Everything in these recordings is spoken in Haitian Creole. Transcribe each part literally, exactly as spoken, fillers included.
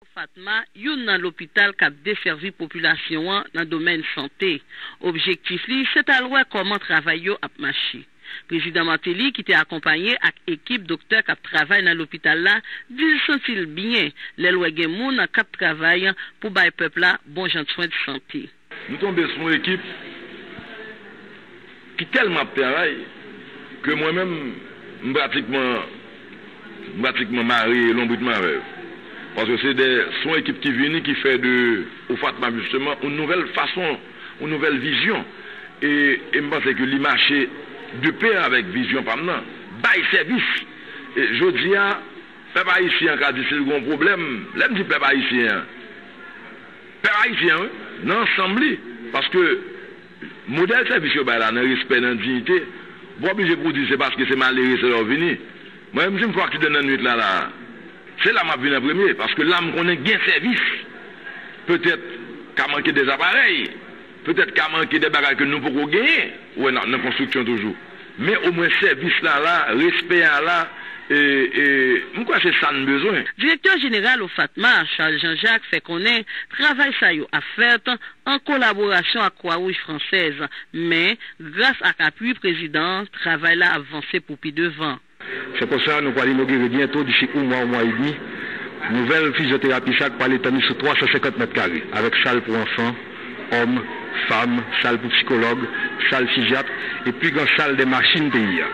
Fatma, youn nan lopital k ap desèvi popilasyon an nan domèn sante. Objektif li se t al wè kòman travay yo ap mache. Prezidan Martelly, ki te akonpaye ak ekip doktè k ap travay nan lopital la, di l santi l byen lè l wè gen moun k ap travay pou bay pèp la bon jan swen de sante. Nou tonbe sou yon ekip ki tèlman ap travay ke mwen menm, m pratikman, m pratikman mare lonbrit mwen avè yo. Paske se de, se yon ekip ki vini, ki fè de OFATMA, jisteman, yon nouvèl fason, yon nouvèl vizyon. E, e m panse ke li mache de pè avèk vizyon pa m nan. Bay sèvis. E jodi a, pèp ayisyen an ka di si l gen yon pwoblèm. Lè m di pèp ayisyen an, pèp ayisyen an, wi, nan ansanm li. Paske modèl sèvis yo bay la, nan respè, nan diyite, ou pa oblije pou w di se paske se malere, se la w vini. Mwen menm, si m fè aksidan nan nwit la, la, se la m ap vin an premye, paske la m konnen gen sèvis. Petèt ka manke de aparèy, petèt ka manke de bagay ke nou poko genyen, ou wè, nan, nan konstriksyon toujou. Men omwen sèvis la la, respè a la, e, e, m kwè se sa n bezwen. Direktè jeneral OFATMA, Charles Jean-Jacques, fè konnen travay sa yo ap fèt an kolaborasyon ak Kwawouj Fransèz, men, gras ak apui prezidan an, travay la ap vanse pou pi devan. Se konsa, nou pral inogire byento, disi yon mwa, yon mwa edmi, nouvèl fizyoterapi sa k pral etann li sou twa san senkant mèt kare, avèk sal pou anfan, òm, fanm, sal pou sikològ, sal fizyat, e pi gran sal de machin peyi a.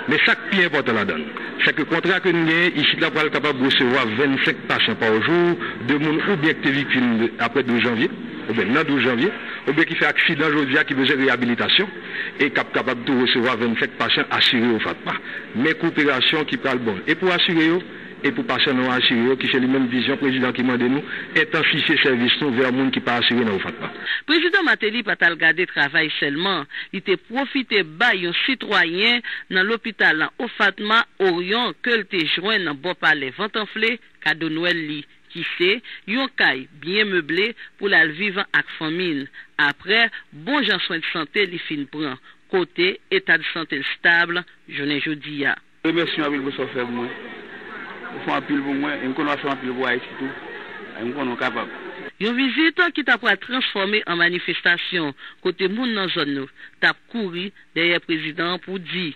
Men sa k pi enpòtan ladan l, se ke kontra ke n genyen isit la pral kapab resevwa vennsenk pasyan pa jou, de moun oubyen ki te viktim de, apre douz janvye, oubyen nan douz janvye, oubyen ki fè aksidan jodi a ki bezwen reyabilitasyon, e k ap kapab tou resevwa vennsenk pasyan asire OFATMA. Men koperasyon ki pral bon e pou asire yo, e pou pasyan nou asire yo, ki se li menm vizyon prezidan ki mande nou entansifye sèvis nou vè moun ki pa asire nan OFATMA. Prezidan Martelly pa t al gade travay sèlman, li te pwofite bay yon sitwayen nan lopital OFATMA Oryon ke l te jwenn nan bò palè Vant Anfle, kado Nwèl li, ki se yon kay byen meble pou l al viv ak fanmi l, apre bon jan swen de sante li fin pran, kote eta de sante l stab jounen jodi a. Remèsye w anpil pou sa w fè pou mwen. Ou fè anpil pou mwen, e m konnen w ap fè anpil pou Ayiti tou. E m konnen w kapab. Yon vizit ki ta pral transfòme an manifestasyon, kote moun nan zòn yo t ap kouri dèyè prezidan an pou di.